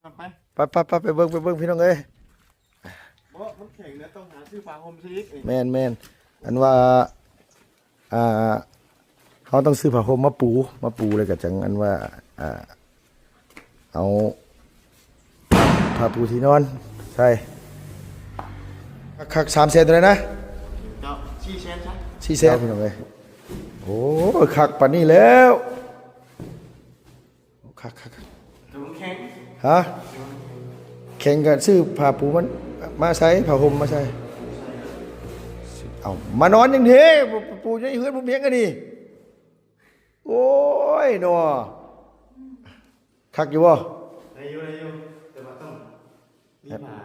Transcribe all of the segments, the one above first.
ໄປ ໄປ ໄປ ໄປ ໄປເບິ່ງ ໄປເບິ່ງ ພີ່ນ້ອງເອີຍ. ບໍ່ ມັນແຂງແລ້ວ ຕ້ອງຫາຊື້ຜ້າຫົ່ມຊື້ອີກ. ແມ່ນໆ ອັນວ່າ ອ່າ ເຮົາຕ້ອງຊື້ຜ້າຫົ່ມມາປູ ມາປູ ແລ້ວກໍຈັ່ງ ອັນວ່າ ອ່າ ເອົາຜ້າປູທີ່ນອນໃສ່. ຄັກໆ ສາມແສນເທົ່າໃດນະ? ເຈົ້າ ສີ່ແສນຊະ ສີ່ແສນ ພີ່ນ້ອງເອີຍ. ໂອ້ ຄັກປານນີ້ແລ້ວ. ຄັກໆໆ ແຕ່ມັນແຂງ ຮະ? ແຂງກໍຊື້ຜ້າປູມັນມາໃສ່ ຜ້າຫົ່ມມາໃສ່. ເອົາ ມານອນຫຍັງເດ້? ປູຢູ່ໃນເຮືອນຜົມພຽງອັນນີ້. ໂອ້ຍເນາະ ຄັກຢູ່ບໍ່? ໄດ້ຢູ່ ໄດ້ຢູ່ ແຕ່ວ່າຕ້ອງມີຜ້າ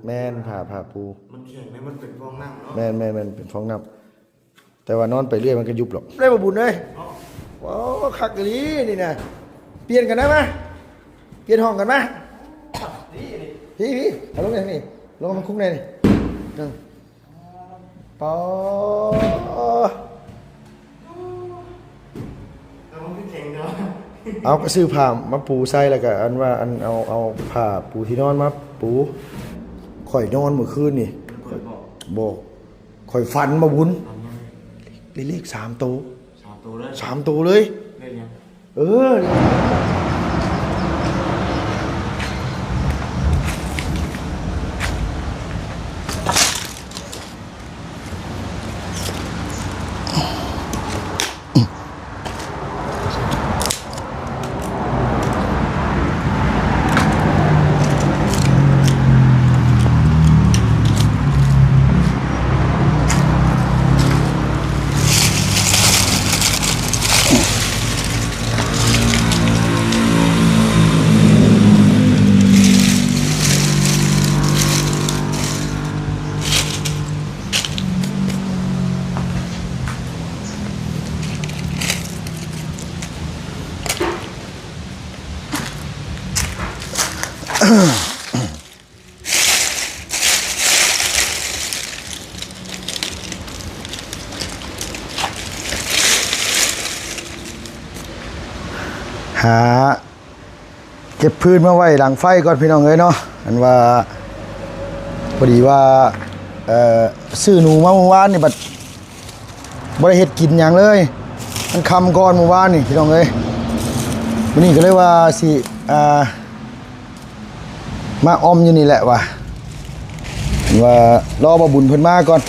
ແມ່ນ ຜ້າ ຜ້າປູ. ມັນແຂງເດ້ ມັນເປັນຟອງນ້ຳເນາະ. ແມ່ນໆໆ ເປັນຟອງນ້ຳ. ແຕ່ວ່ານອນໄປເລື້ອຍມັນກໍຍຸບດອກ ໄດ້ບໍ່ບຸນເອີຍ. ໂອ້ ຄັກອີ່ຫຼີນີ້ນະ. ປ່ຽນກັນໄດ້ມະ ປ່ຽນຫ້ອງກັນມະ. ນີ້ ນີ້ ພີ່ໆ ເອົາລົງນີ້ ລົງມາຄຸກໃນນີ້. ເອີ ປາ ແຕ່ມັນຄືແຂງເນາະ. ເອົາ ກໍຊື້ຜ້າມາປູໃສ່ ແລ້ວກໍອັນວ່າ ອັນ ເອົາ ເອົາຜ້າປູທີ່ນອນມາປູ. ຂ້ອຍນອນມື້ຄືນນີ້ ມັນເປີດບໍ່? ບໍ່. ຂ້ອຍຝັນມາບຸນ ໄດ້ເລກສາມໂຕ. ສາມໂຕເລີຍ? ສາມໂຕເລີຍ. ເລກຫຍັງ? ເອີ. ຫາເກັບຟືນມາໄວ້ຫຼັງໄຟກ່ອນ ພີ່ນ້ອງເອີຍເນາະ. ອັນວ່າ ພໍດີວ່າ ເອີ ຊື້ໜູມາມື້ວານນີ້ ບັດ ບໍ່ໄດ້ເຮັດກິນຫຍັງເລີຍ ມັນຄ່ຳກ່ອນມື້ວານນີ້ ພີ່ນ້ອງເອີຍ. ມື້ນີ້ກໍເລີຍວ່າຊິ ອ່າ ມາອ່ອມຢູ່ນີ້ແຫຼະວ່າ ວ່າລໍບ່າວບຸນເພິ່ນມາກ່ອນ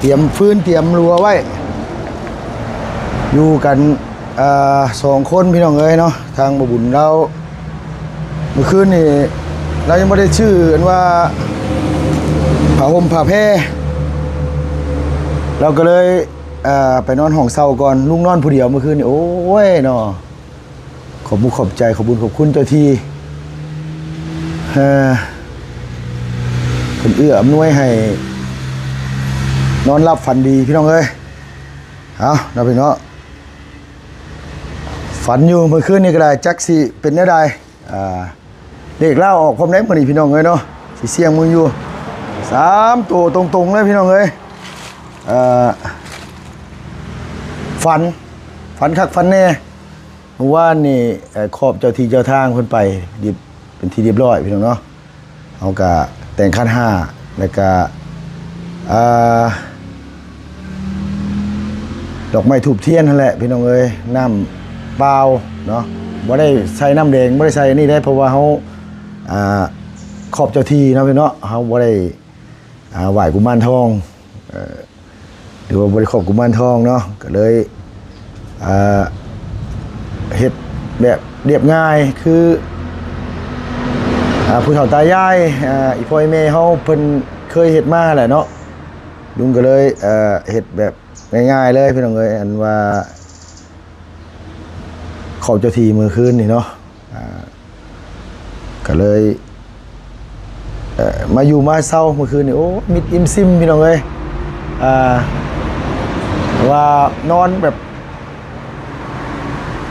ຕຽມຟືນຕຽມລົວໄວ້ ຢູ່ກັນ ອ່າ ສອງຄົນ ພີ່ນ້ອງເອີຍເນາະ. ທາງບ່າວບຸນລາວ ມື້ຄືນນີ້ລາວຍັງບໍ່ໄດ້ຊື້ ອັນວ່າ ຜ້າຫົ່ມຜ້າແພ ລາວກໍເລີຍ ອ່າ ໄປນອນຫ້ອງເຊົ່າກ່ອນ. ລຸງນອນຜູ້ດຽວມື້ຄືນນີ້. ໂອ້ຍເນາະ ຂອບມຸກຂອບໃຈ ຂອບບຸນຂອບຄຸນເຈົ້າທີ່ ເອີ ເພິ່ນເອື້ອອຳນວຍໃຫ້ນອນຫຼັບຝັນດີ ພີ່ນ້ອງເອີຍ. ເອົາເນາະ ພີ່ນ້ອງເນາະ ຝັນຢູ່ມື້ຄືນນີ້ກໍໄດ້ ຈັກຊິເປັນແນວໃດ. ອ່າ ເລກລາວອອກພ້ອມໃດມື້ນີ້ ພີ່ນ້ອງເອີຍເນາະ. ຊິສ່ຽງເບິ່ງຢູ່ ສາມໂຕຕົງໆເລີຍ ພີ່ນ້ອງເອີຍ. ເອີ ຝັນ ຝັນຄັກຝັນແນ່. ມື້ວານນີ້ ເອີ ຂອບເຈົ້າທີ່ເຈົ້າທາງເພິ່ນໄປ ເປັນທີ່ຮຽບຮ້ອຍ ພີ່ນ້ອງເນາະ. ເຮົາກະແຕ່ງຂັນຫ້າ ແລ້ວກະ ອ່າ ດອກໄມ້ທູບທຽນຫັ້ນແຫຼະ ພີ່ນ້ອງເອີຍ. ນ້ຳເປົ່າເນາະ ບໍ່ໄດ້ໃສ່ນ້ຳແດງ ບໍ່ໄດ້ໃສ່ອັນນີ້ເດ້ ເພາະວ່າເຮົາ ອ່າ ຂອບເຈົ້າທີ່ເນາະ ພີ່ນ້ອງເນາະ. ເຮົາບໍ່ໄດ້ ອ່າ ໄຫວ້ກຸມານທອງ ເອີ ຫຼືວ່າບໍ່ໄດ້ຂອບກຸມານທອງເນາະ ກໍເລີຍ ອ່າ ເຮັດແບບລຽບງ່າຍ ຄື ອ່າ ຜູ້ເຖົ້າຕາຍາຍ ອ່າ ອີ່ພໍ່ອີ່ແມ່ເຮົາເພິ່ນເຄີຍເຮັດມາແຫຼະເນາະ. ລຸງກໍເລີຍ ເອີ ເຮັດແບບງ່າຍໆເລີຍ ພີ່ນ້ອງເອີຍ. ອັນວ່າ ຂອບເຈົ້າທີ່ມື້ຄືນນີ້ເນາະ ອ່າ ກໍເລີຍ ເອີ ມາຢູ່ມາເຊົາມື້ຄືນນີ້ ໂອ້ ມິດອີ່ມຊີມ ພີ່ນ້ອງເອີຍ. ອ່າ ວ່ານອນແບບ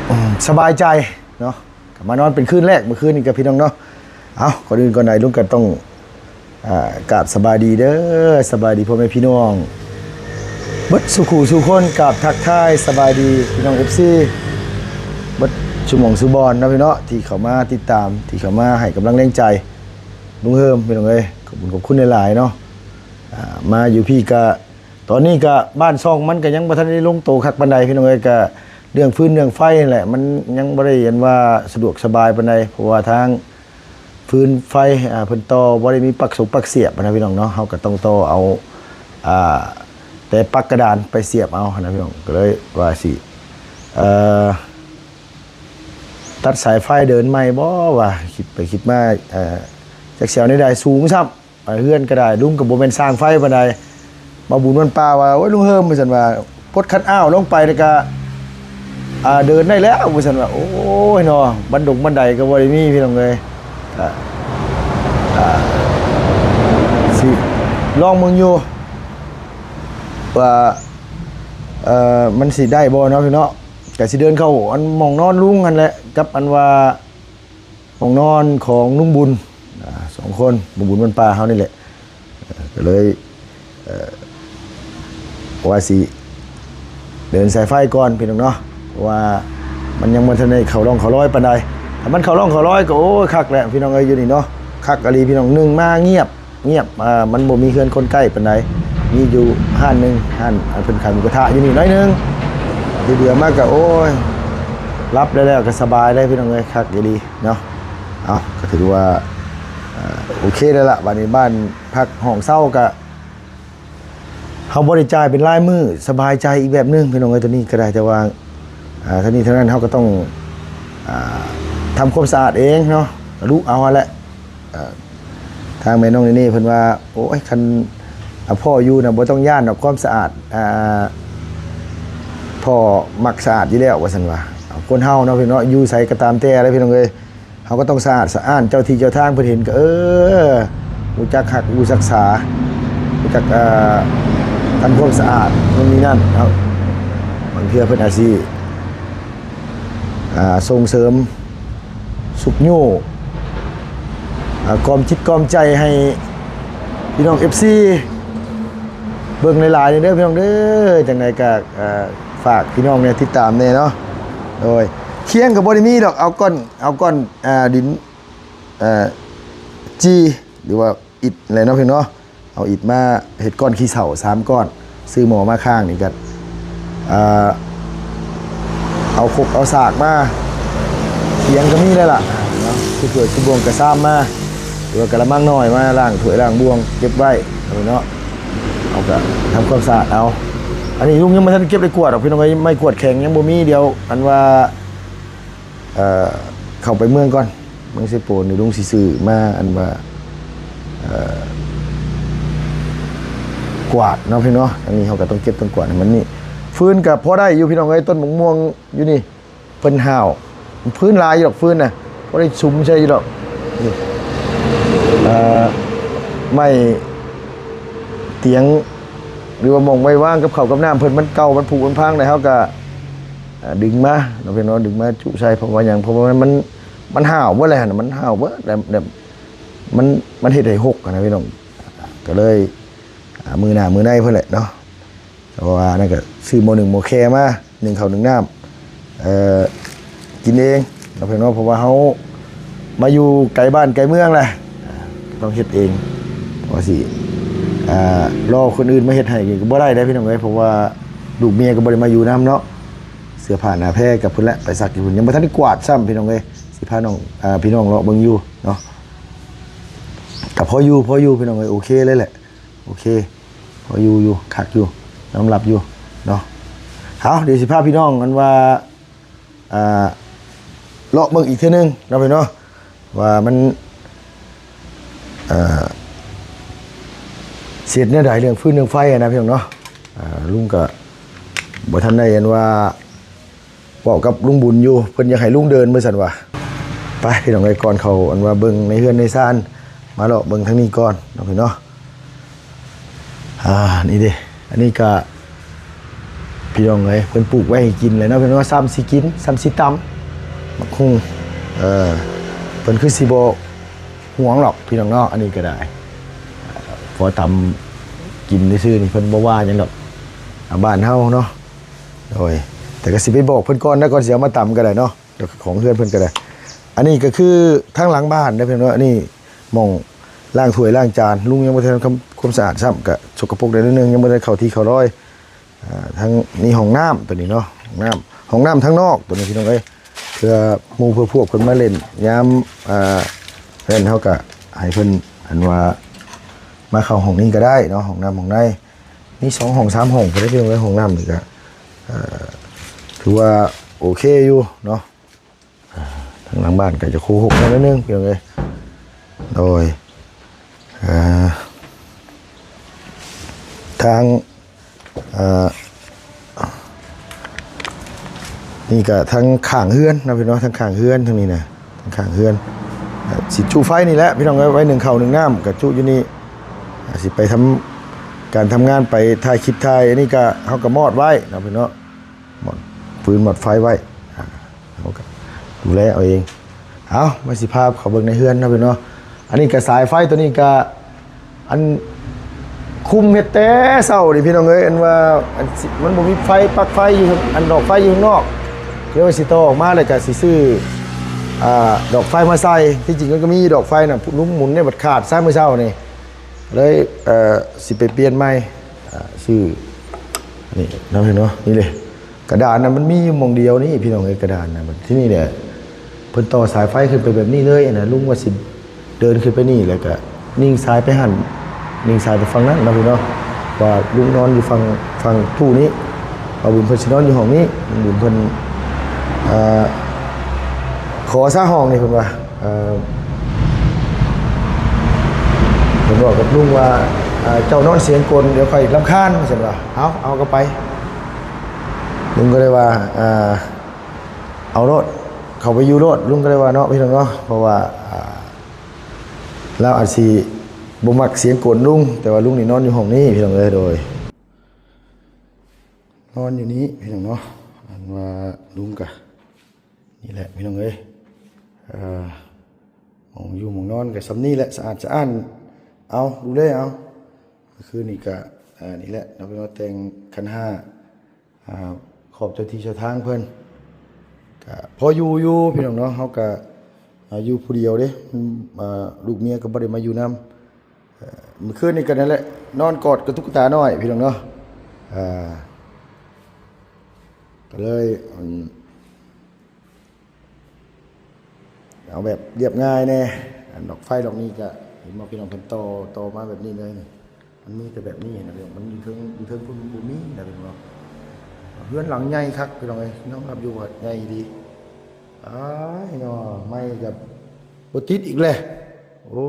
ອືມ ສະບາຍໃຈເນາະ ກໍມານອນເປັນຄືນແລກມື້ຄືນນີ້ກັບພີ່ນ້ອງເນາະ. ເອົາ ກ່ອນອື່ນກ່ອນໃດ ລຸງກໍຕ້ອງ ອ່າ ກາບສະບາຍດີເດີ ສະບາຍດີພໍ່ແມ່ພີ່ນ້ອງເບິດສູ່ຄູ່ສູ່ຄົນ ກາບທັກທາຍສະບາຍດີພີ່ນ້ອງເອັຟຊີເບິດ ຊຸມໝ່ອງຊຸບອນເນາະພີ່ເນາະ ທີ່ເຂົ້າມາຕິດຕາມ ທີ່ເຂົ້າມາໃຫ້ກຳລັງແຮງໃຈລຸງເຮີມ ພີ່ນ້ອງເອີຍ ຂອບຄຸນ ຂອບຄຸນຫຼາຍໆເນາະ. ອ່າ ມາຢູ່ພີ້ກະ ຕອນນີ້ກະບ້ານຊ່ອງມັນກະຍັງບໍ່ທັນໄດ້ລົງໂຕຄັກປານໃດ ພີ່ນ້ອງເອີຍ ກະເລື່ອງຟືນເລື່ອງໄຟຫັ້ນແຫຼະ ມັນຍັງບໍ່ໄດ້ອັນວ່າສະດວກສະບາຍປານໃດ ເພາະວ່າທາງຟືນໄຟ ອ່າ ເພິ່ນຕໍ່ບໍ່ໄດ້ມີປັກສົກປັກສຽບນະ ພີ່ນ້ອງເນາະ ເຮົາກະຕ້ອງຕໍ່ເອົາ ອ່າ ແຕ່ປັກກະດານໄປສຽບເອົານະ ພີ່ນ້ອງ ກະເລີຍວ່າຊິ ເອີ ຕັດສາຍໄຟເດີນໃໝ່ບໍ່ ວ່າຄິດໄປຄິດມາ ເອີ ຈັກຊິເອົາແນວໃດ ສູງຊ້ຳ ເຮືອນກະໄດ້ ລຸງກະບໍ່ແມ່ນຊ່າງໄຟປານໃດ ມາບຸນວັນປ່າວ່າ ໂອ້ຍ ລຸງເຮີມ ວ່າຊັ້ນວ່າ ປົດຄັດອ້າວລົງໄປແລ້ວກະ ອ່າ ເດີນໄດ້ແລ້ວ ວ່າຊັ້ນວ່າ ໂອ້ຍເນາະ ບັນດົງບັນໄດກະບໍ່ໄດ້ມີ ພີ່ນ້ອງເອີຍ ກະ ອ່າ ຊິລອງເບິ່ງຢູ່ວ່າ ເອີ ມັນຊິໄດ້ບໍ່ເນາະ ພີ່ນ້ອງເນາະ. ກະຊິເດີນເຂົ້າອັນໝ່ອງນອນລຸງຫັ້ນແຫຼະ ກັບອັນວ່າຫ້ອງນອນຂອງລຸງບຸນ ອ່າ ສອງຄົນ ລຸງບຸນວັນປ່າເຮົານີ້ແຫຼະ ເອີ ກະເລີຍ ເອີ ວ່າຊິເດີນສາຍໄຟກ່ອນ ພີ່ນ້ອງເນາະ ເພາະວ່າມັນຍັງບໍ່ທັນໄດ້ເຂົ້າຮ່ອງເຂົ້າລອຍປານໃດ ຖ້າມັນເຂົ້າຮ່ອງເຂົ້າລອຍກະ ໂອ້ຍ ຄັກແຫຼະ ພີ່ນ້ອງເອີຍ ຢູ່ນີ້ເນາະ ຄັກອີ່ຫຼີ ພີ່ນ້ອງ ໜຶ່ງມາງຽບ ງຽບ ອ່າ ມັນບໍ່ມີເຮືອນຄົນໃກ້ປານໃດ ມີຢູ່ຮ້ານໜຶ່ງ ຮ້ານ ອ່າ ເພິ່ນຂາຍໝູກະທະຢູ່ນີ້ໜ້ອຍໜຶ່ງ ທີ່ເຫຼືອມາກະ ໂອ້ຍ ຫຼັບແລ້ວກະສະບາຍເລີຍ ພີ່ນ້ອງເອີຍ ຄັກອີ່ຫຼີເນາະ. ເອົາ ກະຖືວ່າ ເອີ ໂອເຄແລ້ວລະ ບາດນີ້ບ້ານພັກຫ້ອງເຊົ່າກະ ເຮົາບໍ່ໄດ້ຈ່າຍເປັນລາຍມື້ ສະບາຍໃຈອີກແບບໜຶ່ງ ພີ່ນ້ອງເອີຍ ໂຕນີ້ກະໄດ້ ແຕ່ວ່າ ອ່າ ທັງນີ້ທັງນັ້ນເຮົາກະຕ້ອງ ອ່າ ທຳຄວາມສະອາດເອງເນາະ ລຸເອົາຫັ້ນແຫຼະ. ເອີ ທາງແມ່ນ້ອງເນເນ່ເພິ່ນວ່າ ໂອ້ຍ ຄັນ ອ່າ ພໍ່ຢູ່ນະ ບໍ່ຕ້ອງຢ້ານດອກຄວາມສະອາດ ອ່າ ພໍ່ມັກສະອາດຢູ່ແລ້ວ ວ່າຊັ້ນວ່າ ຄົນເຮົາເນາະ ພີ່ນ້ອງເນາະ ຢູ່ໃສກະຕາມແຕ່ແຫຼະ ພີ່ນ້ອງເອີຍ ເຮົາກະຕ້ອງສະອາດສະອ້ານ ເຈົ້າທີ່ເຈົ້າທາງເພິ່ນເຫັນກະ ເອີ ຮູ້ຈັກຮັກຮູ້ຈັກສາ ຮູ້ຈັກ ເອີ ທຳຄວາມສະອາດ ໂນ່ນນີ້ນັ້ນເນາະ ບາງເທື່ອເພິ່ນອາດຊິ ອ່າ ສົ່ງເສີມຊຸກຍູ້ ອ່າ ກອມຈິດກອມໃຈໃຫ້ພີ່ນ້ອງ ເອັຟຊີ ເບິ່ງຫຼາຍໆເດີ ພີ່ນ້ອງເດີ. ຈັ່ງໃດກະ ເອີ ຝາກພີ່ນ້ອງແດ່ ຕິດຕາມແດ່ເນາະ. ໂດຍ ຄຽງກະບໍ່ໄດ້ມີດອກ ເອົາກ້ອນ ເອົາກ້ອນ ອ່າ ດິນ ເອີ ຈີ່ ຫຼືວ່າອິດແຫຼະເນາະ ພີ່ນ້ອງເນາະ. ເອົາອິດມາເຮັດກ້ອນຂີ້ເສົາສາມກ້ອນ ຊື້ໝໍມາຂ້າງນີ້ກະ ເອີ ເອົາຄົກເອົາສາກມາ ຄຽງກະມີແລ້ວລະເນາະ ຄືຖ້ວຍຄືບ່ວງກະຊາມມາ ຫຼືວ່າກະລະມັງນ້ອຍມາລ້າງຖ້ວຍລ້າງບ່ວງເກັບໄວ້ເນາະ. ເຮົາກະທຳຄວາມສະອາດເອົາ ອັນນີ້ລຸງຍັງບໍ່ທັນເກັບໄດ້ກວາດດອກ ພີ່ນ້ອງເອີຍ ໄມ້ກວາດແຂງຍັງບໍ່ມີ ດຽວອັນວ່າ ເອີ ເຂົ້າໄປເມືອງກ່ອນ ເມືອງເຊໂປນນີ້ ລຸງຊິຊື້ມາ ອັນວ່າ ເອີ ກວາດເນາະ ພີ່ນ້ອງເນາະ. ອັນນີ້ເຮົາກະຕ້ອງເກັບຕ້ອງກວາດໃຫ້ມັນນີ້ ຟືນກະພໍໄດ້ຢູ່ ພີ່ນ້ອງເອີຍ ຕົ້ນໝາກມ່ວງຢູ່ນີ້ ເພິ່ນຫ້າວ ຟືນຫຼາຍຢູ່ດອກ ຟືນນະ ພໍໄດ້ສຸມໃສ່ຢູ່ດອກ. ເອີ ໄມ້ຕຽງ ຫຼືວ່າໝ່ອງໄວ້ວາງກັບເຂົ້າກັບນ້ຳເພິ່ນ ມັນເກົ່າ ມັນຜຸມັນພັງແລ້ວ ເຮົາກະ ອ່າ ດຶງມາເນາະ ພີ່ນ້ອງເນາະ ດຶງມາຈຸໃສ່ ເພາະວ່າຫຍັງ ເພາະວ່າມັນ ມັນ ມັນຫ້າວເບິດແລ້ວຫັ້ນ ມັນຫ້າວເບິດແລ້ວ ແບບ ມັນ ມັນເຮັດໃຫ້ຫົກຫັ້ນນະ ພີ່ນ້ອງ ກະເລີຍ ອ່າ ມື້ໜ້າມື້ໃນເພິ່ນແຫຼະເນາະ ເພາະວ່ານັ້ນກະຊື້ໝໍ້ໜຶ້ງໝໍ້ແຄມາ ໜຶ້ງເຂົ້າໜຶ້ງນ້ຳ ເອີ ກິນເອງເນາະ ພີ່ນ້ອງເນາະ ເພາະວ່າເຮົາມາຢູ່ໄກບ້ານໄກເມືອງແຫຼະ ຕ້ອງເຮັດເອງ ວ່າຊິ ອ່າ ລໍຄົນອື່ນມາເຮັດໃຫ້ກະບໍ່ໄດ້ເດ້ ພີ່ນ້ອງເອີຍ ເພາະວ່າລູກເມຍກະບໍ່ໄດ້ມາຢູ່ນຳເນາະ. ເສື້ອຜ້າໜ້າແພກະພຸ້ນແຫຼະ ໄປຊັກຢູ່ພຸ້ນ ຍັງບໍ່ທັນໄດ້ກວາດຊ້ຳ ພີ່ນ້ອງເອີຍ ຊິພານ້ອງ ອ່າ ພີ່ນ້ອງເລາະເບິ່ງຢູ່ເນາະ. ກະພໍຢູ່ ພໍຢູ່ ພີ່ນ້ອງເອີຍ ໂອເຄເລີຍແຫຼະ ໂອເຄ ພໍຢູ່ຢູ່ ຄັກຢູ່ ຍອມຮັບຢູ່ເນາະ. ເອົາ ດຽວຊິພາພີ່ນ້ອງ ອັນວ່າ ອ່າ ເລາະເບິ່ງອີກເທື່ອໜຶ່ງເນາະ ພີ່ນ້ອງເນາະ ວ່າມັນ ເອີ ຊິເຮັດແນວໃດເລື່ອງຟືນເລື່ອງໄຟຫັ້ນນະ ພີ່ນ້ອງເນາະ. ອ່າ ລຸງກະບໍ່ທັນໄດ້ ອັນວ່າ ເວົ້າກັບລຸງບຸນຢູ່ ເພິ່ນຢາກໃຫ້ລຸງເດີນ ວ່າຊັ້ນວ່າ. ໄປ ພີ່ນ້ອງເອີຍ ກ່ອນເຂົ້າ ອັນວ່າເບິ່ງໃນເຮືອນໃນຊານ ມາເລາະເບິ່ງທາງນີ້ກ່ອນເນາະ ພີ່ນ້ອງເນາະ. ອ່າ ນີ້ເດ້ ອັນນີ້ກະ ພີ່ນ້ອງເອີຍ ເພິ່ນປູກໄວ້ໃຫ້ກິນແຫຼະເນາະ ພີ່ນ້ອງເນາະ ສ່ຳຊິກິນ ສ່ຳຊິຕຳ ໝາກຫຸ່ງ ເອີ ເພິ່ນຄືຊິບໍ່ຫວງດອກ ພີ່ນ້ອງເນາະ. ອັນນີ້ກະໄດ້ ພໍຕຳກິນຊື່ໆນີ້ ເພິ່ນບໍ່ວ່າຫຍັງດອກ ອ່າ ບ້ານເຮົາເນາະ. ໂດຍ ແຕ່ກະຊິໄປບອກເພິ່ນກ່ອນນະ ກ່ອນຊິເອົາມາຕຳກະໄດ້ເນາະ. ເຈົ້າຂອງເຮືອນເພິ່ນກໍໄດ້. ອັນນີ້ກໍຄືທາງຫຼັງບ້ານເດ້ພີ່ນ້ອງເນາະ. ອັນນີ້ໝ່ອງລ້າງຖ້ວຍລ້າງຈານ ລຸງຍັງບໍ່ທັນທຳຄວາມສະອາດຊ້ຳ ກໍສົກກະປົກໄດ້ໜ້ອຍໜຶ່ງ ຍັງບໍ່ໄດ້ເຂົ້າທີ່ເຂົ້າລອຍ. ອ່າ ທາງນີ້ຫ້ອງນ້ຳຕົວນີ້ເນາະ ຫ້ອງນ້ຳ ຫ້ອງນ້ຳທາງນອກຕົວນີ້ພີ່ນ້ອງເອີຍ ເພື່ອໝູ່ເພື່ອພວກເພິ່ນມາຫຼິ້ນ ຍາມ ອ່າ ນັ້ນເຮົາກໍໃຫ້ເພິ່ນ ອັນວ່າ ມາເຂົ້າຫ້ອງນີ້ກໍໄດ້ເນາະ ຫ້ອງນ້ຳຫ້ອງໃນ ມີສອງຫ້ອງສາມຫ້ອງພຸ້ນເດ້ພີ່ນ້ອງເອີຍ. ຫ້ອງນ້ຳນີ້ກໍ ເອີ ຖືວ່າໂອເຄຢູ່ເນາະ. ອ່າ ທາງຫຼັງບ້ານກໍຈະໂຄຫົກໜ້ອຍໜຶ່ງພີ່ນ້ອງເອີຍ. ໂດຍ ອ່າ ທາງ ອ່າ ນີ້ກໍທາງຂ້າງເຮືອນເນາະພີ່ນ້ອງ ທາງຂ້າງເຮືອນທາງນີ້ນະ ທາງຂ້າງເຮືອນ. ອ່າ ຊິຈຸໄຟນີ້ແຫຼະພີ່ນ້ອງເອີຍ ໄວ້ໜຶ້ງເຂົ້າໜຶ້ງນ້ຳກໍຈຸຢູ່ນີ້. ອ່າ ຊິໄປທຳການທຳງານ ໄປຖ່າຍຄລິບຖ່າຍ ອັນນີ້ກໍ ເຮົາກໍມອດໄວ້ເນາະພີ່ນ້ອງເນາະ ມອດຟືນມອດໄຟໄວ້ ອ່າ ເຮົາກໍດູແລເອົາເອງ. ເອົາ ມາຊິພາເຂົ້າເບິ່ງໃນເຮືອນເນາະພີ່ນ້ອງເນາະ. ອັນນີ້ກໍສາຍໄຟຕົວນີ້ກໍ ອັນຄຸມເຮັດແຕ່ເຊົ້ານີ້ພີ່ນ້ອງເອີຍ ອັນວ່າ ອັນຊິ ມັນບໍ່ມີໄຟ ປັກໄຟຢູ່ ອັນດອກໄຟຢູ່ຂ້າງນອກ ເລີຍວ່າຊິຕໍ່ອອກມາ ແລ້ວກໍຊິຊື້ ອ່າ ດອກໄຟມາໃສ່. ທີ່ຈິງມັນກໍມີດອກໄຟນະ ລຸງໝູນນີ້ບັດຂາດຊະມື້ເຊົ້ານີ້ ເລີຍ ເອີ ຊິໄປປ່ຽນໃໝ່ ອ່າ ຊື້ ນີ້ເນາະພີ່ນ້ອງເນາະ ນີ້ເດ້. ກະດານນະມັນມີຢູ່ໝ່ອງດຽວນີ້ພີ່ນ້ອງເອີຍ ກະດານນະ. ບັດທີນີ້ແຫຼະ ເພິ່ນຕໍ່ສາຍໄຟຂຶ້ນໄປແບບນີ້ເລີຍນະ. ລຸງວ່າຊິເດີນຂຶ້ນໄປນີ້ ແລ້ວກະຍິງສາຍໄປຫັ້ນ ຍິງສາຍໄປຝັ່ງນັ້ນເນາະພີ່ນ້ອງເນາະ ວ່າລຸງນອນຢູ່ຝັ່ງ ຝັ່ງຕູ້ນີ້ ບ່າວບຸນເພິ່ນຊິນອນຢູ່ຫ້ອງນີ້ ບຸນເພິ່ນ ເອີ ຂໍຊະຫ້ອງນີ້ ເພິ່ນວ່າ ເອີ ເພິ່ນບອກກັບລຸງວ່າ ເອີ ເຈົ້ານອນສຽງກົນ ດຽວຂ້ອຍລຳຄານ ວ່າຊັ້ນວ່າ. ເອົາ ເອົາກໍໄປ ລຸງກໍເລີຍວ່າ ເອີ ເອົາໂລດ ເຂົ້າໄປຢູ່ໂລດ ລຸງກໍເລີຍວ່າເນາະ ພີ່ນ້ອງເນາະ. ເພາະວ່າ ອ່າ ລາວອາດຊິບໍ່ມັກສຽງກົນລຸງ ແຕ່ວ່າລຸງນີ້ນອນຢູ່ຫ້ອງນີ້ ພີ່ນ້ອງເອີຍ. ໂດຍ ນອນຢູ່ນີ້ ພີ່ນ້ອງເນາະ ອັນວ່າລຸງກະ ນີ້ແຫຼະພີ່ນ້ອງເອີຍ ເອີ ໝ່ອງຢູ່ໝ່ອງນອນກໍສ່ຳນີ້ແຫຼະ ສະອາດສະອ້ານ ເອົາ ດູແລເອົາ. ຄືນນີ້ກໍ ເອີ ນີ້ແຫຼະເນາະ ເພິ່ນວ່າແຕ່ງຂັນຫ້າ ອ່າ ຂອບເຈົ້າທີ່ເຈົ້າທາງເພິ່ນ ກໍພໍຢູ່ຢູ່ພີ່ນ້ອງເນາະ. ເຮົາກໍ ອ່າ ຢູ່ຜູ້ດຽວເດ້ ອ່າ ລູກເມຍກໍບໍ່ໄດ້ມາຢູ່ນຳ. ເອີ ມື້ຄືນນີ້ກໍນັ້ນແຫຼະ ນອນກອດກັບຕຸກກະຕານ້ອຍ ພີ່ນ້ອງເນາະ ອ່າ ກໍເລີຍ ອັນ ເອົາແບບລຽບງ່າຍແດ່. ອັນດອກໄຟດອກນີ້ກະເຫັນບໍ່ພີ່ນ້ອງ ເພິ່ນຕໍ່ ຕໍ່ມາແບບນີ້ເລີຍນີ້. ມັນມີແຕ່ແບບນີ້ນະພີ່ນ້ອງ ມັນຢູ່ເທິງ ຢູ່ເທິງພຸ້ນມັນບໍ່ມີນະພີ່ນ້ອງ. ເຮືອນຫຼັງໃຫຍ່ຄັກພີ່ນ້ອງເອີຍ ຍອມຮັບຢູ່ວ່າໃຫຍ່ດີ. ອ້າຍເນາະ ໄມ້ກະບໍ່ຕິດອີກແຫຼະ. ໂອ້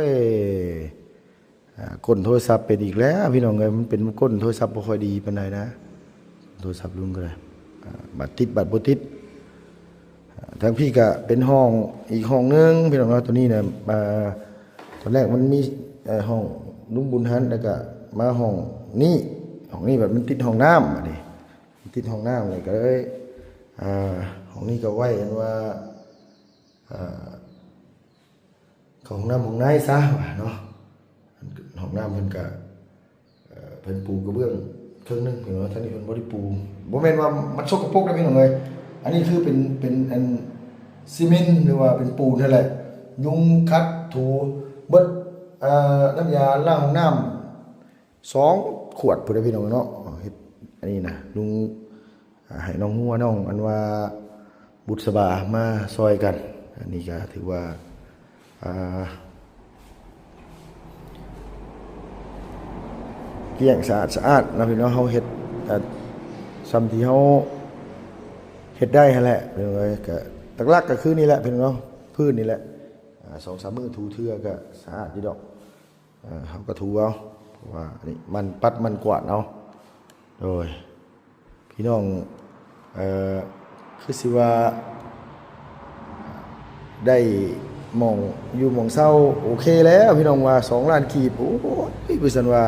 ຍ ອ່າ ກົ້ນໂທລະສັບເປັນອີກແລ້ວພີ່ນ້ອງເອີຍ. ມັນເປັນກົ້ນໂທລະສັບບໍ່ຄ່ອຍດີປານໃດນະ ໂທລະສັບລຸງກໍໄດ້ ອ່າ ບາດຕິດບາດບໍ່ຕິດ. ອ່າ ທາງພີ້ກະເປັນຫ້ອງອີກຫ້ອງໜຶ່ງພີ່ນ້ອງເນາະ. ຕົວນີ້ນະ ອ່າ ຕອນແລກມັນມີ ເອີ ຫ້ອງລຸງບຸນຫັ້ນ ແລ້ວກະມາຫ້ອງນີ້ ຫ້ອງນີ້ບັດມັນຕິດຫ້ອງນ້ຳ ບາດນີ້ຕິດຫ້ອງນ້ຳ ແລ້ວກະເລີຍ ອ່າ ຫ້ອງນີ້ກະໄວ້ອັນວ່າ ອ່າ ເຂົ້າຫ້ອງນ້ຳຫ້ອງໃນຊະວ່າເນາະ. ຫ້ອງນ້ຳເພິ່ນກະ ເອີ ເພິ່ນປູກະເບື້ອງເຄິ່ງໜຶ່ງເນາະ ທາງນີ້ເພິ່ນບໍ່ໄດ້ປູ. ບໍ່ແມ່ນວ່າມັນສົກກະປົກເດ້ພີ່ນ້ອງເອີຍ ອັນນີ້ຄືເປັນ ເປັນອັນຊີເມັນ ຫຼືວ່າເປັນປູນຫັ້ນແຫຼະ. ຍຸງຂັດຖູເບິດ ເອີ ນ້ຳຢາລ້າງຫ້ອງນ້ຳ ສອງຂວດພຸ້ນເດ້ພີ່ນ້ອງເນາະ. ເຮັດອັນນີ້ນະ ລຸງ ອ່າ ໃຫ້ນ້ອງຫົວ ນ້ອງອັນວ່າບຸດສະບາມາຊ່ອຍກັນ. ອັນນີ້ກະຖືວ່າ ອ່າ ກ້ຽງສະອາດສະອາດເນາະພີ່ນ້ອງ. ເຮົາເຮັດ ອ່າ ສ່ຳທີ່ເຮົາເຮັດໄດ້ຫັ້ນແຫຼະພີ່ນ້ອງເອີຍ. ກະຫຼັກໆກະຄືນີ້ແຫຼະພີ່ນ້ອງເນາະ ພື້ນນີ້ແຫຼະ ອ່າ ສອງສາມມື້ຖູເທື່ອກະສະອາດຢູ່ດອກ. ເອີ ເຮົາກໍຖູເອົາ ເພາະວ່ານີ້ມັນປັດມັນກວາດເອົາ. ໂດຍ ພີ່ນ້ອງ ເອີ ຄືຊິວ່າໄດ້ໝ່ອງຢູ່ໝ່ອງເຊົາໂອເຄແລ້ວ ພີ່ນ້ອງວ່າສອງລ້ານກີບ ໂອ້ຍ ວ່າຊັ້ນວ່າ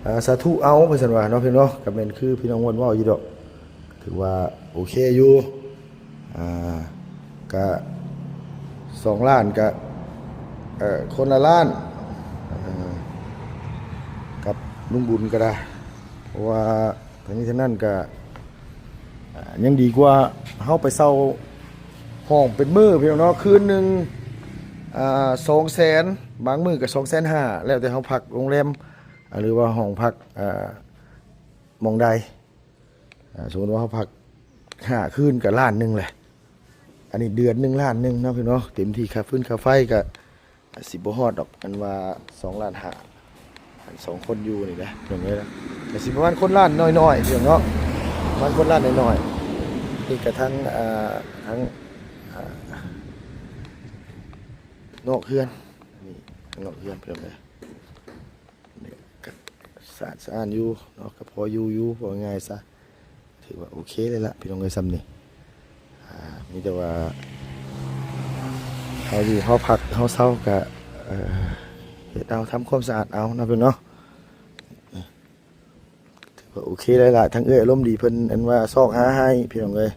ເອີ ສາທຸເອົາ ວ່າຊັ້ນວ່າເນາະ ພີ່ນ້ອງເນາະ. ກໍແມ່ນຄືພີ່ນ້ອງມ່ວນເວົ້າຢູ່ດອກ ຖືວ່າໂອເຄຢູ່ ອ່າ ກະສອງລ້ານກະ ເອີ ຄົນລະລ້ານ ເອີ ກັບລຸງບຸນກໍໄດ້ ເພາະວ່າທັງນີ້ທັງນັ້ນກະ ອ່າ ຍັງດີກວ່າເຮົາໄປເຊົ່າ ຫ້ອງເປັນມື້ພີ່ນ້ອງເນາະ ຄືນໜຶ່ງ ອ່າ ສອງແສນ ບາງມື້ກໍສອງແສນຫ້າ ແລ້ວແຕ່ເຮົາພັກໂຮງແຮມ ຫຼືວ່າຫ້ອງພັກ ອ່າ ໝ່ອງໃດ. ອ່າ ສົມມຸດວ່າເຮົາພັກຫ້າຄືນກໍລ້ານໜຶ່ງແຫຼະ ອັນນີ້ເດືອນໜຶ່ງລ້ານໜຶ່ງເນາະພີ່ນ້ອງເນາະ ເຕັມທີ່ຄ່າຟືນຄ່າໄຟກໍ ອາດຊິບໍ່ຮອດດອກ ອັນວ່າສອງລ້ານຫ້າ ອັນສອງຄົນຢູ່ນີ້ນະ ເປັນໄງລະ ກໍຊິປະມານຄົນລ້ານໜ້ອຍໆ ພີ່ນ້ອງເນາະ ປະມານຄົນລ້ານໜ້ອຍໆ ນີ້ກະທັງ ອ່າ ທັງ ອ່າ ນອກເຮືອນ ນີ້ນອກເຮືອນ ພີ່ນ້ອງເອີຍ ນີ້ກະສະອາດສະອ້ານຢູ່ເນາະ ກະພໍຢູ່ຢູ່ ເວົ້າງ່າຍໆຊະ. ຖືວ່າໂອເຄເລີຍລະພີ່ນ້ອງເອີຍ ຊ່ຳນີ້ ອ່າ ມີແຕ່ວ່າເຮົາຢູ່ເຮົາພັກເຮົາເຊົາກະ ເອີ ເຮັດເອົາ ທຳຄວາມສະອາດເອົາເນາະພີ່ນ້ອງເນາະ ຖືວ່າໂອເຄເລີຍລະ ທັງເອື້ອຍອາລົມດີເພິ່ນ ອັນວ່າຊອກຫາໃຫ້ພີ່ນ້ອງເອີຍ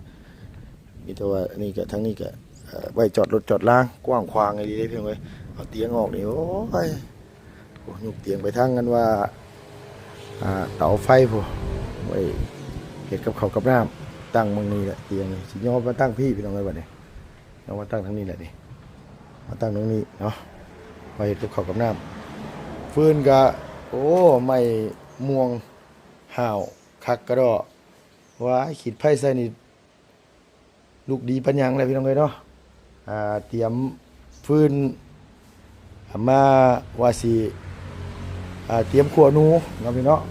ມີແຕ່ວ່າອັນນີ້ກະ ທາງນີ້ກະ ເອີ ໄວ້ຈອດລົດຈອດລາງ ກວ້າງຂວາງອີ່ຫຼີເດ້ພີ່ນ້ອງເອີຍ ເອົາຕຽງອອກນີ້ ໂອ້ຍ ໂອ້ ຍົກຕຽງໄປທາງ ອັນວ່າ ອ່າ ເຕົາໄຟພຸ້ນ ໄວ້ເຮັດກັບເຂົ້າກັບນ້ຳ ຕັ້ງໝ່ອງນີ້ແຫຼະ ຕຽງນີ້ ຊິຍໍໄປຕັ້ງພີ້ພີ່ນ້ອງເອີຍ ບັດນີ້ ເອົາມາຕັ້ງທາງນີ້ແຫຼະນີ້ ມາຕັ້ງຕຣົງນີ້ເນາະ ໄວ້ເຮັດກັບເຂົ້າກັບນ້ຳ ຟືນກະ ໂອ້ ໄມ້ມ່ວງຫ້າວຄັກກະດໍ້ ວ້າຍ ຂີດໄຟໃສ່ນີ້ ລຸກດີປານຫຍັງແຫຼະພີ່ນ້ອງເອີຍເນາະ ອ່າ ຕຽມຟືນ ອ່າ ມາວ່າຊິ ອ່າ ຕຽມຂົ້ວໜູເນາະພີ່ນ້ອງເນາະ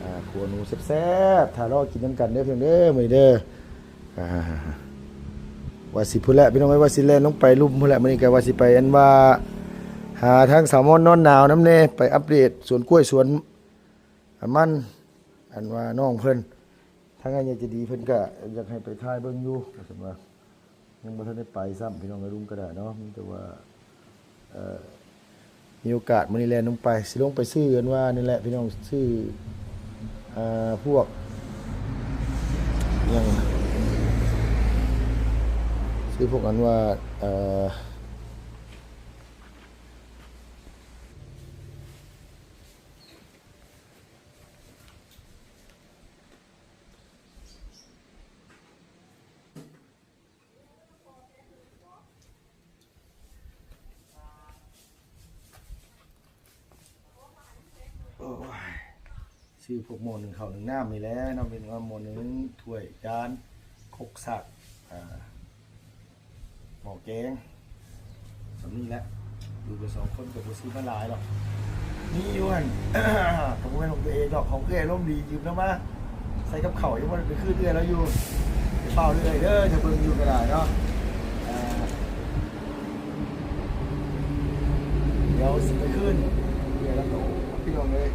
ອ່າ ຂົ້ວໜູແຊບໆ ຖ້າລໍກິນນຳກັນເດີພີ່ນ້ອງເດີ ມື້ນີ້ເດີ ອ່າ ວ່າຊິພຸ້ນແຫຼະພີ່ນ້ອງເອີຍ ວ່າຊິແລ່ນລົງໄປລຸ່ມພຸ້ນແຫຼະ ມື້ນີ້ກະວ່າຊິໄປ ອັນວ່າ ຫາທາງສາວມອນນອນໜາວນຳແດ່ ໄປອັບເດດສວນກ້ວຍສວນ ອັນມັນ ອັນວ່ານ້ອງເພິ່ນ ທາງອ້າຍໃຫຍ່ໃຈດີເພິ່ນກະຢາກໃຫ້ໄປຖ່າຍເບິ່ງຢູ່ ວ່າຊັ້ນວ່າ ຍັງບໍ່ທັນໄດ້ໄປຊ້ຳພີ່ນ້ອງເອີຍ ລຸງກະໄດ້ເນາະ ມີແຕ່ວ່າ ເອີ ມີໂອກາດມື້ນີ້ແລ່ນລົງໄປ ຊິລົງໄປຊື້ ອັນວ່ານີ້ແຫຼະພີ່ນ້ອງ ຊື້ ອ່າ ພວກຫຍັງ ຊື້ພວກ ອັນວ່າ ເອີ ໂອ້ຍ ຊື້ພວກໝໍ້ໜຶ້ງເຂົ້າໜຶ້ງນ້ຳນີ້ແຫຼະເນາະ ເປັນວ່າໝໍ້ໜຶ້ງ ຖ້ວຍ ຈານ ຄົກ ສາກ ອ່າ ໝໍ້ແກງ ສ່ຳນີ້ແຫຼະ ຢູ່ກັນສອງຄົນກໍບໍ່ຊື້ມາຫຼາຍດອກ ມີຢູ່ຫັ້ນ ກໍບໍ່ແມ່ນຂອງຕົວເອງດອກ ຂອງເອື້ອຍອາລົມດີ ຢືມນຳມາໃສ່ກັບເຂົ້າ ຍັງບໍ່ໄດ້ໄປຄືນເອື້ອຍລາວຢູ່ ໄປເຝົ້າເອື້ອຍເດີ ຖ້າເບິ່ງຢູ່ກໍໄດ້ເນາະ ອ່າ ດຽວຊິໄປຄືນ ເອື້ອຍລາວກໍ ໂອ້ ພີ່ນ້ອງເອີຍ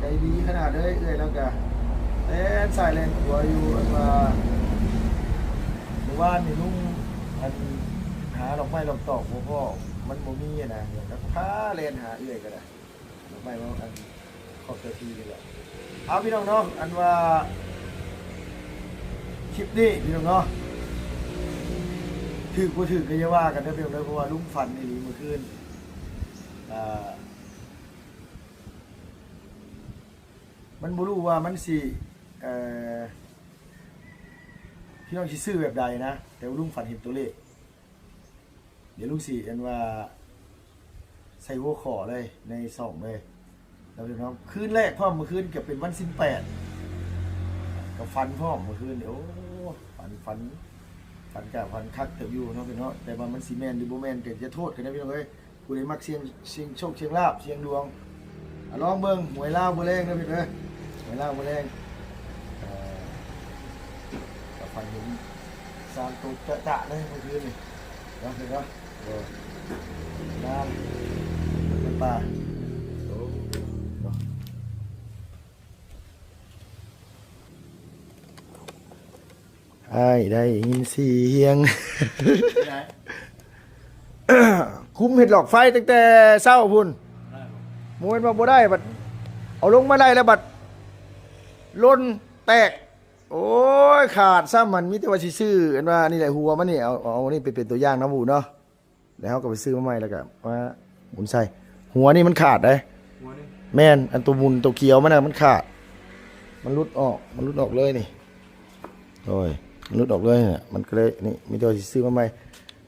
ໃຈດີຂະໜາດເລີຍ ເອື້ອຍລາວກະແລ່ນຊ້າຍແລ່ນຂວາຢູ່ ອັນວ່າ ມື້ວານນີ້ລຸງ ອັນ ຫາດອກໄມ້ດອກຕອກບໍ່ພໍ້ ມັນບໍ່ມີຫັ້ນນະ ລາວກໍພາແລ່ນຫາເອື້ອຍກໍໄດ້ ດອກໄມ້ມາ ອັນ ຂອບເຈົ້າທີ່ນີ້ແຫຼະ ເອົາ ພີ່ນ້ອງເນາະ ອັນວ່າ ຄລິບນີ້ ພີ່ນ້ອງເນາະ ຖືກບໍ່ຖືກກໍຢ່າວ່າກັນເດີ ພີ່ນ້ອງເດີ ເພາະວ່າລຸງຝັນອີ່ຫຼີມື້ຄືນ ອ່າ ມັນບໍ່ຮູ້ວ່າມັນຊິ ເອີ ພີ່ນ້ອງຊິຊື້ແບບໃດນະ ແຕ່ວ່າລຸງຝັນເຫັນຕົວເລກ ດຽວລຸງຊິ ອັນວ່າ ໃສ່ຫົວຂໍ້ເລີຍ ໃນຊ່ອງເລີຍ ແລ້ວພີ່ນ້ອງ ຄືນແລກພ້ອມ ມື້ຄືນກໍເປັນວັນສິນແປດ ກໍຝັນພ້ອມມື້ຄືນນີ້ ໂອ້ ຝັນ ຝັນ ຝັນກະຝັນຄັກເຕີບຢູ່ເນາະ ພີ່ນ້ອງເນາະ ແຕ່ວ່າມັນຊິແມ່ນຫຼືບໍ່ແມ່ນກໍຢ່າໂທດກັນເດີ ພີ່ນ້ອງເອີຍ. ຜູ້ໃດມັກສ່ຽງ ສ່ຽງໂຊກສ່ຽງລາບ ສ່ຽງດວງ ອະ ລອງເບິ່ງ ຫວຍລາວມື້ແລງເດີພີ່ນ້ອງເດີ ຫວຍລາວມື້ແລງ ເອີ ກໍຝັນເຫັນສາມໂຕຈະໆເລີຍເມື່ອຄືນນີ້ເນາະ ເຫັນບໍ່ ເອີ ງາມ ເປັນປ່າ ໂອ້ ເນາະ. ອ້າຍໄດ້ຍິນສຽງ ໄດ້ ຄຸມເຮັດຫຼອກໄຟຕັ້ງແຕ່ເຊົ້າພຸ້ນ ບໍ່ແມ່ນວ່າບໍ່ໄດ້ ບັດເອົາລົງມາໄດ້ແລ້ວບັດຫຼົ່ນແຕກ ໂອ້ຍ ຂາດຊ້ຳ ມັນມີແຕ່ວ່າຊິຊື້ ອັນວ່ານີ້ແຫຼະ ຫົວມັນນີ້ ເອົາ ເອົານີ້ໄປເປັນຕົວຢ່າງນຳຫູເນາະ. ແລ້ວເຮົາກໍໄປຊື້ມາໃໝ່ ແລ້ວກໍມາໝູນໃສ່ ຫົວນີ້ມັນຂາດເດ້ ຫົວນີ້ ແມ່ນ ອັນຕົວໝູນຕົວກຽວມັນນະ ມັນຂາດ ມັນຫຼຸດອອກ ມັນຫຼຸດອອກເລີຍນີ້ ໂອ້ຍ ມັນຫຼຸດອອກເລີຍນະ ມັນກໍເລີຍ ນີ້ ມີແຕ່ວ່າຊິຊື້ມາໃໝ່.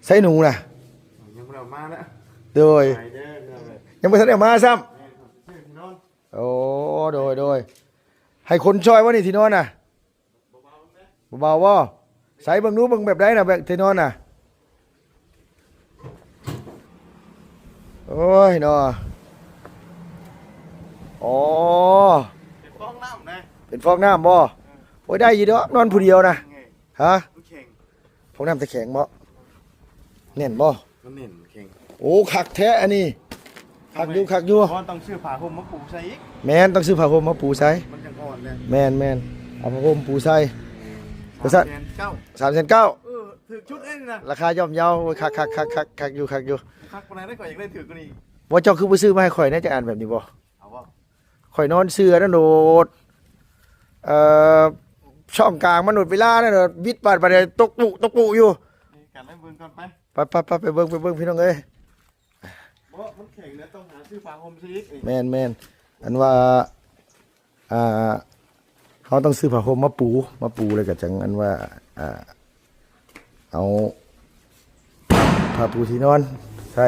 ໃສ່ໜູນະ? ຍັງບໍ່ໄດ້ເອົາມານະ. ໂດຍ ໄປເດີ ຍັງບໍ່ທັນໄດ້ເອົາມາຊ້ຳ. ແມ່ນ ຊື້ທີ່ນອນ. ໂອ້ ໂດຍ ໂດຍ ໃຫ້ຄົນຊ່ອຍບໍ່ນີ້ທີ່ນອນນະ? ບໍ່ເບົາບໍ່? ໃສ່ເບິ່ງດູ ເບິ່ງແບບໃດນະ ແບບທີ່ນອນນະ? ໂອ້ຍເນາະ ອໍ ເປັນຟອງນ້ຳນະ. ເປັນຟອງນ້ຳບໍ່? ເອີ ໂອ້ຍ ໄດ້ຢູ່ດອກ ນອນຜູ້ດຽວນະ. ຮະ? ມັນແຂງ ຟອງນ້ຳຕະແຂງບໍ່? ແໜ້ນບໍ່? ມັນແໜ້ນ ແຂງ. ໂອ້ ຄັກແທ້ອັນນີ້. ຄັກຢູ່ ຄັກຢູ່. ບໍ່ ຕ້ອງຊື້ຜ້າຫົ່ມມາປູໃສ່ອີກ. ແມ່ນ ຕ້ອງຊື້ຜ້າຫົ່ມມາປູໃສ່. ມັນຈັ່ງອ່ອນແຫຼະ. ແມ່ນໆ ເອົາຜ້າຫົ່ມປູໃສ່. ວ່າຊັ້ນ ສາມແສນເກົ້າ. ສາມແສນເກົ້າ. ເອີ ຖືກຊຸດເດ້ນີ້ນະ. ລາຄາຍ່ອມເຢາ. ໂອ້ຍ ຄັກໆໆໆ ຄັກຢູ່ ຄັກຢູ່. ຄັກປານໃດ ຂ້ອຍຢາກໄດ້ຖືກກວ່ານີ້. ວ່າເຈົ້າຄືບໍ່ຊື້ມາໃຫ້ຂ້ອຍແດ່ ຈັກອັນແບບນີ້ບໍ່? ເອົາບໍ່? ຂ້ອຍນອນເຊື່ອນັ້ນໂດດ ເອີ ຊ່ອງກາງມັນໂດດ ເວລານັ້ນໂດດ ວິດບາດ ບາດຕົກປຸ ຕົກປຸຢູ່. ນີ້ກັນໃຫ້ເບິ່ງກ່ອນໄປ. ໄປໆໆ ໄປເບິ່ງ ໄປເບິ່ງ ພີ່ນ້ອງເອີຍ. ບໍ່ ມັນແຂງແລ້ວ ຕ້ອງຫາຊື້ຜ້າຫົ່ມໃສ່ອີກ. ແມ່ນໆ ອັນວ່າ ອ່າ ເຮົາຕ້ອງຊື້ຜ້າຫົ່ມມາປູ ມາປູແລ້ວກໍຈັ່ງ ອັນວ່າ ອ່າ ເອົາຜ້າປູທີ່ນອນໃສ່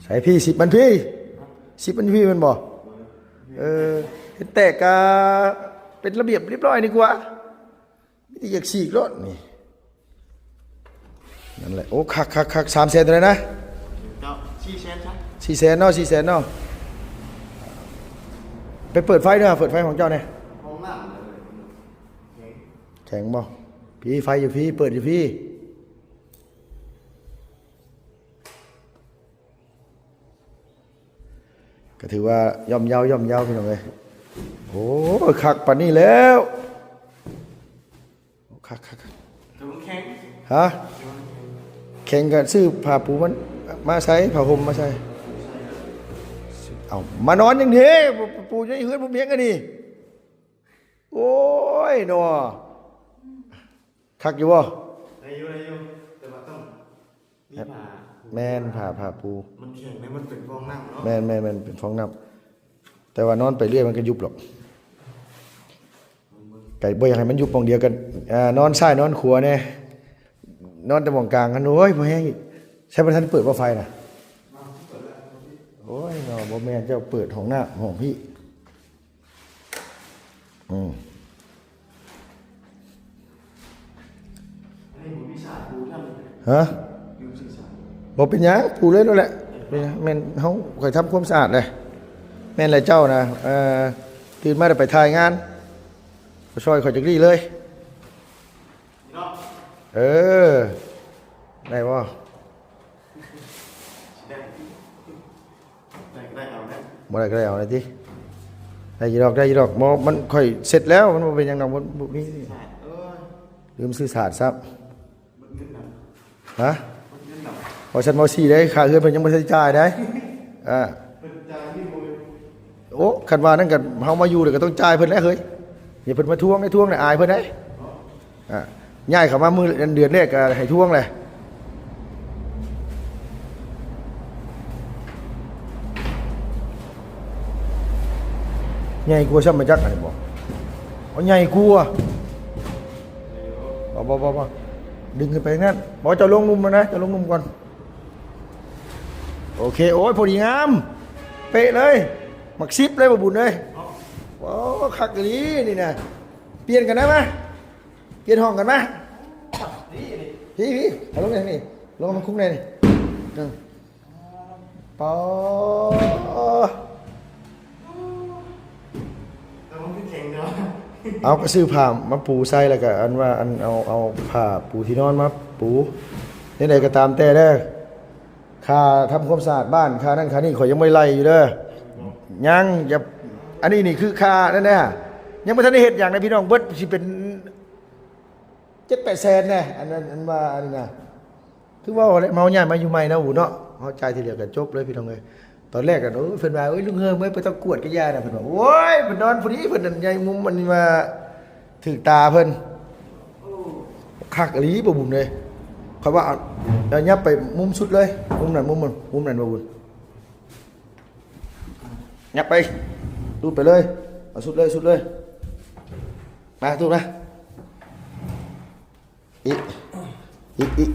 ໃສ່ພີ້ ຊິບມັນພີ້ ຊິບມັນພີ້ແມ່ນບໍ່? ເອີ ເຮັດແຕກກະເປັນລະບຽບລຽບຮ້ອຍນີ້ກວ່າ ມີແຕ່ຢາກສີກໂລດນີ້. ນັ້ນແຫຼະ ໂອ້ ຄັກໆໆ ສາມແສນເທົ່າໃດນະ? ເຈົ້າ ສີ່ແສນຊະ. ສີ່ແສນເນາະ ສີ່ແສນເນາະ. ໄປເປີດໄຟເດີ້ ເປີດໄຟຂອງເຈົ້າແດ່. ຫ້ອງນ້ຳ ແຂງບໍ່? ພີ້ ໄຟຢູ່ພີ້ ເປີດຢູ່ພີ້. ກໍຖືວ່າຍ່ອມເຍົາ ຍ່ອມເຍົາ ພີ່ນ້ອງເອີຍ. ໂອ້ຍ ຄັກປານນີ້ແລ້ວ. ຄັກໆໆ ແຕ່ມັນແຂງ. ຮະ? ແຂງກໍຊື້ຜ້າປູມັນມາໃສ່ ຜ້າຫົ່ມມາໃສ່. ເອົາ ມານອນຫຍັງເດ້? ປູຢູ່ໃນເຮືອນ ບໍ່ມີຫຍັງອັນນີ້. ໂອ້ຍເນາະ ຄັກຢູ່ບໍ່? ໄດ້ຢູ່ ໄດ້ຢູ່ ແຕ່ວ່າຕ້ອງມີຜ້າ. ແມ່ນ ຜ້າ ຜ້າປູ. ມັນແຂງເດ້ ມັນເປັນຟອງນ້ຳເນາະ. ແມ່ນໆໆ ເປັນຟອງນ້ຳ. ແຕ່ວ່ານອນໄປເລື້ອຍມັນກໍຍຸບດອກ. ກໍບໍ່ຢາກໃຫ້ມັນຢູ່ໝ່ອງດຽວກັນ ອ່າ ນອນຊ້າຍນອນຂວາແດ່ ນອນແຕ່ໝ່ອງກາງຫັ້ນ. ໂອ້ຍ ບໍ່ແຮງອີກ. ໃຊ້ບໍ່ທັນເປີດບໍ່ໄຟນະ? ໂອ້ຍເນາະ ບໍ່ແມ່ນເຈົ້າເປີດຫ້ອງນ້ຳຫ້ອງພີ້. ອືມ ອັນນີ້ບໍ່ມີສາດປູຊ້ຳ. ຮະ? ລືມຊື້ສາດ. ບໍ່ເປັນຫຍັງ ປູເລີຍໂລດແຫຼະ. ເປັນຫຍັງ? ແມ່ນເຮົາ ຂ້ອຍທຳຄວາມສະອາດແຫຼະ. ແມ່ນແຫຼະເຈົ້ານະ ເອີ ຕື່ນມາແລ້ວໄປຖ່າຍງານ ກໍຊ່ອຍຂ້ອຍຈັກດີ້ເລີຍ. ເອີ ໄດ້ບໍ່? ໄດ້ ໄດ້ກໍໄດ້ເອົາໄດ້ ບໍ່ໄດ້ກໍໄດ້ເອົາໄດ້ຕິ. ໄດ້ຢູ່ດອກ ໄດ້ຢູ່ດອກ. ບໍ່ ມັນ ຂ້ອຍເຊັດແລ້ວ ມັນບໍ່ເປັນຫຍັງດອກ. ບໍ່ ບໍ່ມີ ສາດ ເອີຍ ລືມຊື້ສາດຊ້ຳ. ເບິດເງິນນຳ. ຮະ? ເບິດເງິນນຳ. ເວົ້າຊັ້ນເວົ້າຊີ້ໄດ໋ ຄ່າເຮືອນເພິ່ນຍັງບໍ່ທັນຈ່າຍໄດ໋. ອ່າ ເພິ່ນຈ່າຍຢູ່ບໍ່? ໂອ້ ຄັນວ່ານັ້ນກໍເຮົາມາຢູ່ແລ້ວກໍຕ້ອງຈ່າຍເພິ່ນແຫຼະເຮີ້ຍ. ຢ່າເພິ່ນມາທວງໄດ໋ ທວງແລ້ວອາຍເພິ່ນເດ້. ອ່າ ຍ້າຍເຂົ້າມາມື້ເດືອນແລກກໍໃຫ້ທວງແຫຼະ. ໃຫຍ່ກວ່າຊ້ຳມາຈັກອັນນີ້ບໍ່? ເອົາໃຫຍ່ກວ່າ. ບໍ່ ບໍ່ ບໍ່ ບໍ່ ດຶງຂຶ້ນໄປທາງນັ້ນ. ບໍ່ ເຈົ້າລົງລຸ່ມແລ້ວນະ ເຈົ້າລົງລຸ່ມກ່ອນ. ໂອເຄ ໂອ້ຍ ພໍດີງາມ ເປະເລີຍ ໝາກສິບເລີຍ ບໍ່ບຸນເອີຍ. ໂອ້ ຄັກອີ່ຫຼີນີ້ນະ. ປ່ຽນກັນໄດ້ມະ? ປ່ຽນຫ້ອງກັນມາ. ພີ້ ພີ້ ເອົາລົງນີ້ ລົງມາຄຸກໃນນີ້. ເອີ ປາ ແຕ່ມັນຄືແຂງເນາະ. ເອົາ ກໍຊື້ຜ້າມາປູໃສ່ ແລ້ວກໍອັນວ່າ ອັນ ເອົາ ເອົາຜ້າປູທີ່ນອນມາປູ. ແນວໃດກໍຕາມແຕ່ເດີ້ ຄ່າທຳຄວາມສະອາດບ້ານ ຄ່ານັ້ນຄ່ານີ້ ຂ້ອຍຍັງບໍ່ໄດ້ໄລ່ຢູ່ເດີ້. ຍັງ ຢ່າ ອັນນີ້ນີ້ຄືຄ່ານັ້ນນະ ຍັງບໍ່ທັນໄດ້ເຮັດຫຍັງນະພີ່ນ້ອງ. ເບິດຊິເປັນເຈັດແປດແສນແດ່ ອັນນັ້ນ ອັນວ່າອັນນີ້ນະ. ຄືເວົ້າແຫຼະ ເຮົາຍ້າຍມາຢູ່ໃໝ່ເນາະ ຫວູເນາະ ເຮົາຈ່າຍທີດຽວກໍຈົບເລີຍພີ່ນ້ອງເອີຍ. ຕອນແລກກໍ ເອີ ເພິ່ນວ່າ ເອີຍ ລຸງເຮີມເອີຍ ບໍ່ຕ້ອງກວດກໍຢ່ານະ ເພິ່ນວ່າ. ໂອ້ຍ ເພິ່ນນອນພໍດີ ເພິ່ນນັ້ນໃຫຍ່ມຸມ ມັນວ່າຖືກຕາເພິ່ນ. ໂອ້ ຄັກອີ່ຫຼີບໍ່ບຸນເອີຍ. ຂ້ອຍວ່າ ເອົາ ເອົາຍັບໄປມຸມສຸດເລີຍ ມຸມນັ້ນ ມຸມນັ້ນ ມຸມນັ້ນບໍ່ບຸນ. ຫຍັບໄປ ຕູດໄປເລີຍ ເອົາສຸດເລີຍ ສຸດເລີຍ. ມາ ຕູດມາ. ອີກ ອີກ ອີກ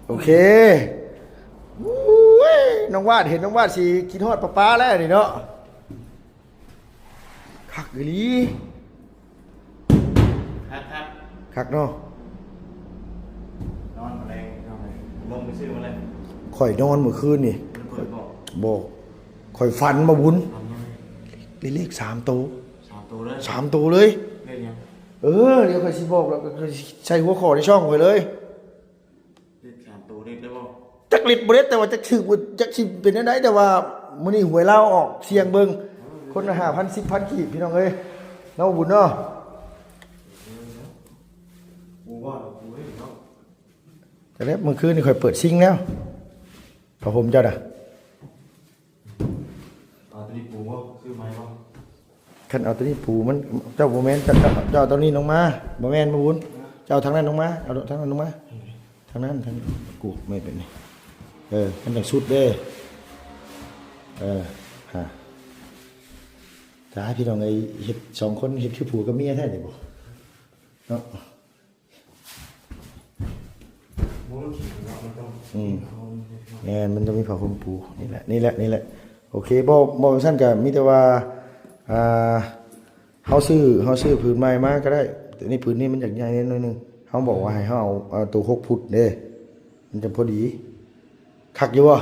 ໂອເຄ. ໂອ້ຍ ນ້ອງວາດ ເຫັນນ້ອງວາດຊິຄິດຮອດປ້າໆແລ້ວນີ້ເນາະ. ຄັກອີ່ຫຼີ. ຄັກໆ ຄັກເນາະ. ນອນມາແລງ ເອົາໄປລົງໄປຊື້ມາແລ້ວ. ຂ້ອຍນອນມື້ຄືນນີ້ ມັນເປີດບໍ່? ບໍ່. ຂ້ອຍຝັນ ບ່າວບຸນ ຝັນຫຍັງ? ໄດ້ເລກສາມໂຕ. ສາມໂຕເລີຍ? ສາມໂຕເລີຍ. ເລກຫຍັງ? ເອີ ດຽວຂ້ອຍຊິບອກ ແລ້ວກໍໃສ່ຫົວຂໍ້ໃນຊ່ອງຂ້ອຍເລີຍ. ເລກສາມໂຕເດັດໄດ້ບໍ່? ຈັກເດັດບໍ່ເດັດ ແຕ່ວ່າຈັກຖືກບໍ່ ຈັກຊິເປັນແນວໃດ ແຕ່ວ່າມື້ນີ້ຫວຍລາວອອກ ສ່ຽງເບິ່ງ. ເອີ ຄົນລະຫ້າພັນ ສິບພັນກີບ ພີ່ນ້ອງເອີຍ ເນາະ ບຸນເນາະ. ເອີ ເນາະ ບໍ່ວ່າດອກ ເອີຍ ເນາະ. ຈັກແລ້ວ ມື້ຄືນນີ້ຂ້ອຍເປີດຊິງແລ້ວ ຜ້າຫົ່ມເຈົ້ານະ. ເອົາໂຕນີ້ປູບໍ່? ຊື້ໃໝ່ບໍ່? ຄັນເອົາໂຕນີ້ປູມັນ ເຈົ້າບໍ່ແມ່ນ ເຈົ້າ ເຈົ້າ ເຈົ້າເອົາໂຕນີ້ລົງມາ. ບໍ່ແມ່ນ ບ່າວບຸນ ເຈົ້າເອົາທາງນັ້ນລົງມາ ເອົາທາງນັ້ນລົງມາ. ທາງນັ້ນ ທາງ ກູໄມ່ເປັນນີ້. ເອີ ມັນຈັ່ງສຸດເດ້. ເອີ ຮະ ຕາຍ ພີ່ນ້ອງເອີຍ ເຮັດສອງຄົນ ເຮັດຄືຜົວກັບເມຍແທ້ນີ້ບໍ່ ເນາະ. ບໍ່ ມັນເນາະ ມັນຕ້ອງ ອືມ ມີຜ້າຫົ່ມ ແມ່ນ ມັນຕ້ອງມີຜ້າຫົ່ມປູ. ນີ້ແຫຼະ ນີ້ແຫຼະ ນີ້ແຫຼະ. ໂອເຄ ບໍ່ ບໍ່ຊັ້ນກໍມີແຕ່ວ່າ ອ່າ ເຮົາຊື້ ເຮົາຊື້ຜືນໃໝ່ມາກໍໄດ້ ແຕ່ນີ້ຜືນນີ້ມັນຢາກໃຫຍ່ແດ່ໜ້ອຍໜຶ່ງ. ເຮົາບອກວ່າໃຫ້ເຮົາເອົາ ເອົາໂຕຫົກຟຸດເດ້ ມັນຈະພໍດີ. ຄັກຢູ່ບໍ່?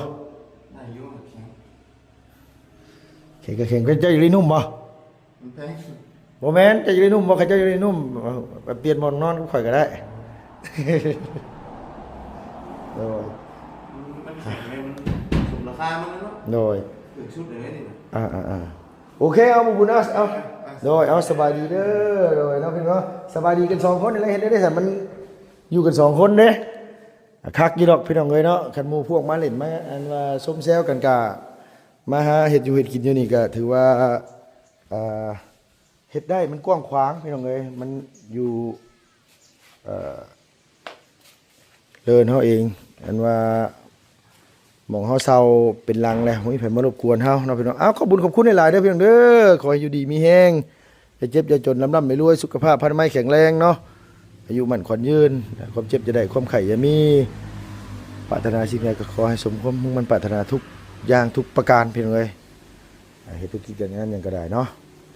ໄດ້ຢູ່ ແຂງ ແຂງກໍແຂງ. ເຈົ້າຢາກໄດ້ນຸ່ມບໍ່? ມັນແພງ. ບໍ່ແມ່ນ ເຈົ້າຢາກໄດ້ນຸ່ມບໍ່? ຄັນເຈົ້າຢາກໄດ້ນຸ່ມ ເອົາ ໄປປ່ຽນບ່ອນນອນກັບຂ້ອຍກໍໄດ້. ໂດຍ ມັນແຂງເລີຍ ມັນສົມລາຄາມັນເນາະ. ໂດຍ ຖືກສຸດເລີຍນີ້ນະ. ອ່າໆໆ ໂອເຄ ເອົາ ບໍ່ບຸນ ເອົາ ເອົາ ອ່າ ໂດຍ ເອົາ ສະບາຍດີເດີ. ໂດຍເນາະ ພີ່ນ້ອງເນາະ ສະບາຍດີກັນສອງຄົນນີ້ແຫຼະ. ເຮັດໄດ້ໄດ້ຊັ້ນ ມັນຢູ່ກັນສອງຄົນເດ້. ຄັກຢູ່ດອກ ພີ່ນ້ອງເອີຍເນາະ. ຄັນໝູ່ພວກມາຫຼິ້ນ ມາ ອັນວ່າຊົມແຊວກັນ ກະມາຫາເຮັດຢູ່ເຮັດກິນຢູ່ນີ້ ກະຖືວ່າ ອ່າ ເຮັດໄດ້ ມັນກວ້າງຂວາງ ພີ່ນ້ອງເອີຍ. ມັນຢູ່ ເອີ ເລີນເຮົາເອງ ອັນວ່າໝ່ອງເຮົາເຊົ່າເປັນຫຼັງແລ້ວ ບໍ່ມີໃຜມາລົບກວນເຮົາເນາະ ພີ່ນ້ອງ. ເອົາ ຂອບບຸນຂອບຄຸນຫຼາຍໆເດີ ພີ່ນ້ອງເດີ. ຂໍໃຫ້ຢູ່ດີມີແຮງ ຢ່າເຈັບຢ່າຈົນ ລ່ຳໆລວຍໆ ສຸຂະພາບພະນາໄມແຂງແຮງເນາະ ອາຍຸໝັ້ນຂວັນຍືນ ຄວາມເຈັບຢ່າໄດ້ ຄວາມໄຂ້ຢ່າມີ. ປາດຖະໜາສິ່ງໃດກໍຂໍໃຫ້ສົມຄວາມມຸ່ງໝັ້ນປາດຖະໜາທຸກຢ່າງທຸກປະການ ພີ່ນ້ອງເອີຍ. ເຮັດທຸລະກິດການງານຫຍັງກໍໄດ້ເນາະ.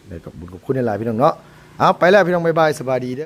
ແລ້ວກໍບຸນຂອບຄຸນຫຼາຍໆ ພີ່ນ້ອງເນາະ. ເອົາ ໄປແລ້ວ ພີ່ນ້ອງ ບາຍບາຍ ສະບາຍດີເດີ.